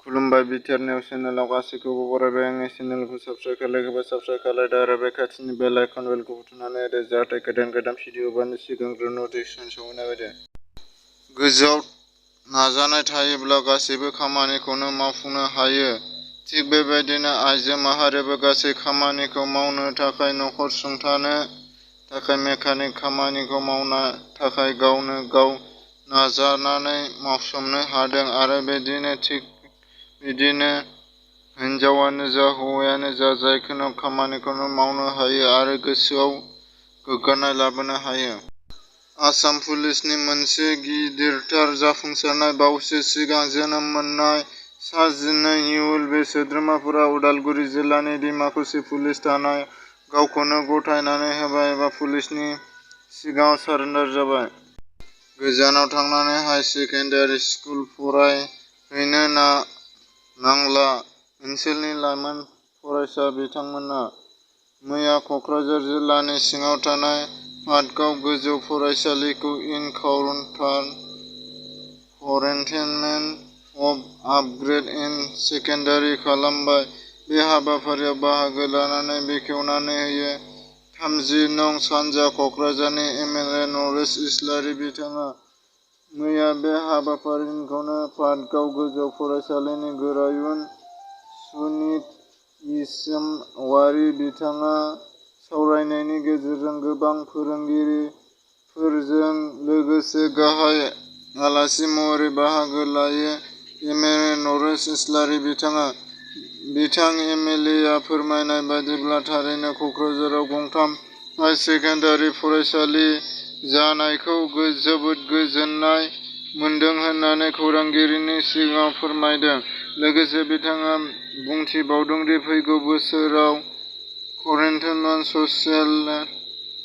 खुलुमबाय BTR news चेनेलाव गासैखौबो बरायबाय। आंनि चेनेलखौ साबस्क्राइब खालायखोबा साबस्क्राइब खालायदो आरो बे खाथिनि बेल आइकन बेलखौ बुथुमनानै होदो जाहाथे गोदान भिडिअ बानो सिगांग्रो नटिफिकेसन सहैनाय बायदि। गोजौआव नाजानाय थायोब्ला गासैबो खामानिखौनो मावफुंनो हायो। थिग बेबायदिनो आइजो माहारियाबो गासै खामानिखौ मावनो थाखाय नखर सुंथानो थाखाय मेकानिक खामानिखौ मावनो थाखाय गावनो गाव नाजानानै मावसोमनो हादों आरो बिदिनो हिनजावानो जा हौवायानो जा जायखिजाया खामानिखौनो मावनो हायो आरो गोसोआव गोग्गानाय लाबोनो हायो। आसाम पुलिसनि मोनसे गिदिरथार जाफुंसारनाय बावैसो सिगां जोनोम मोननाय सा 12 इयुल बे सोद्रोमाफोरा उदालगुरि जिल्लानि डिमाकुसि पुलिस थानायाव गावखौनो गथायनानै होबाय एबा पुलिसनि सिगाङाव सारेन्डार जाबाय। गोजानाव थांनानै हाई सेकेन्डारि स्कुल फरायहैनो नांला ओनसोलनि लाइमोन फरायसा बिथांमोना मैया कक्राझार जिल्लानि सिङाव थानाय पाटगाव गोजौ फरायसालिखौ इनकाउन्टारमेन्ट अफ आपग्रेड इन सेकेन्डारि खालामबाय। बे हाबाफारियाव बाहागो लानानै बेखेवनानै होयो 30 नं सानजा कक्राझारनि एमएलए नरेश इस्लारि बिथाङा। मैया बे हाबाफारिखौनो पाटगाव गोजौ फरायसालिनि गोरायुं सुनित इसामवारि बिथाङा सावरायनायनि गेजेरजों गोबां फोरोंगिरिफोरजों लोगोसे गाहाय आलासि महरै बाहागो लायो। एमएलए नरेश इस्लारि बिथाङा। बिथां एमएलएआ फोरमायनाय बायदिब्ला थारैनो कक्राझाराव गंथाम हाई सेकेन्डारि फरायसालि जानायखौ जोबोद गोजोननाय मोनदों होननानै खौरांगिरिनि सिगाङाव फोरमायदों। लोगोसे बिथाङा बुंथिबावदों दि फैगौ बोसोराव कन्टेनमेन्ट ससेल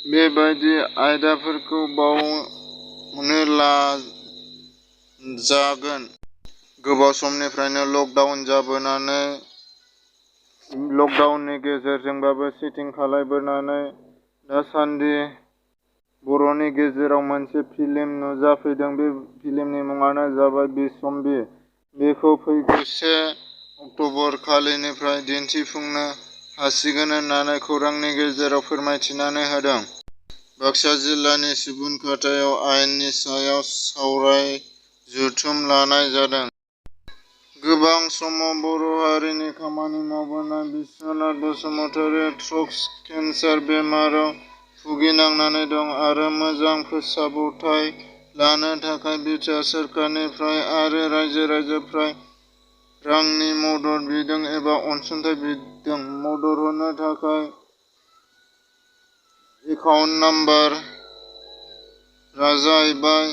बेबादि आयदाफोरखौ बावनो लाजागोन। गोबाव समनिफ्रायनो लकडाउननि गेजेरजोंबाबो सिटिं खालामबोनानै दासान्दि बर'नि गेजेराव मोनसे फिल्म नुजाफैदों। बे फिल्मनि मुङानो जाबाय बिसम्बि। बेखौ फैगौ 1 अक्ट'बर खालिनिफ्राय दिन्थिफुंनो हासिगोन होननानै खौरांनि गेजेरजों फोरमायथिनानै होदों। बाक्सा जिल्लानि सुबनखातायाव आयेननि सायाव सावरायजथुम लानाय जादों। गोबां समाव बर' हारिनि खामानि मावबोनाय बिस्वनाथ बसुमतारिया थ्र'क केन्सार बेमाराव भुगिनांनानै दं आरो मोजां फोसाबथाय लानो थाखाय बिटिआर सोरखारनिफ्राय आरो रायजो-राजानिफ्राय रांनि मदद बिदों एबा अनसुंथाइ बिदों। मदद होनो थाखाय एकाउन्ट नम्बर जाहैबाय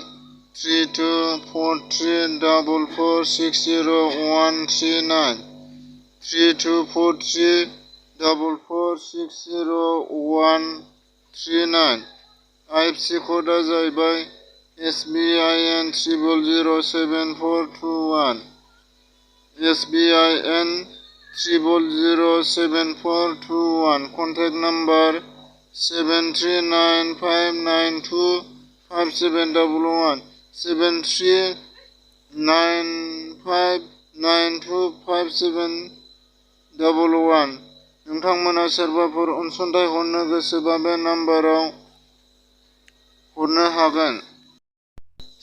324344600139 324344600139। आइएफएससि क'डआ जाहैबाय SBIN 000742 SBIN 000742। Contact number 7395925711 7395925711। नोंथांमोना सोरबाफोर अनसुंथाइ हरनो गोसोबा बे नम्बराव हरनो हागोन।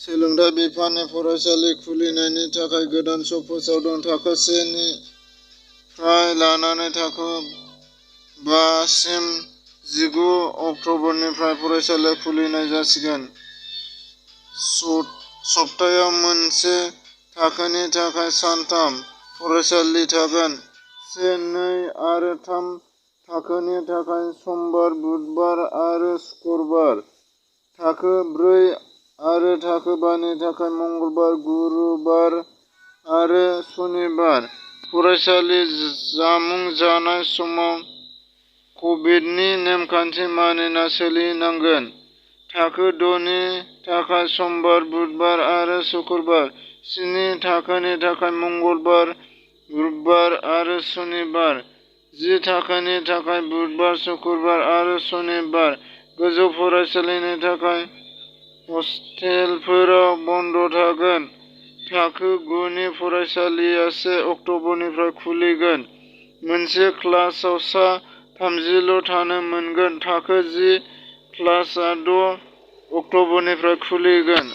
सोलोंथाइ बिफाननि फरायसालि खुलिनायनि थाखाय गोदान फोसावदों। थाखो 1 निफ्राय लानानै थाखो 5 सिम 19 अक्ट'बरनिफ्राय फरायसालि खुलिनाय जासिगोन। सप्तायाव मोनसे थाखोनि थाखाय सानथाम फरायसालि थागोन। 1, 2 आरो 3 थाखोनि थाखाय समबार, बुधबार आरो शुक्रबार। थाखो 4 आरो थाखो 5 नि थाखाय मंगलबार, गुरुबार आरो सनिबार। फरायसालि जामुं जानाय समाव कभिडनि नेमखान्थि मानिना सोलिनांगोन। थाखो 6 नि थाखाय समबार, बुधबार आरो शुक्रबार। 7 थाखोनि थाखाय मंगलबार, बुधबार आरो सनिबार। 10 थाखोनि थाखाय बुधबार, शुक्रबार आरो सनिबार। गोजौ फरायसालिनि थाखाय हस्टेलफोरा बन्द थागोन। थाखो 9 नि फरायसालिया 1 अक्ट'बरनिफ्राय खुलिगोन। मोनसे क्लासआव सा 30 ल' थानो मोनगोन। थाखो 10 क्लासआ 6 अक्ट'बरनिफ्राय खुलिगोन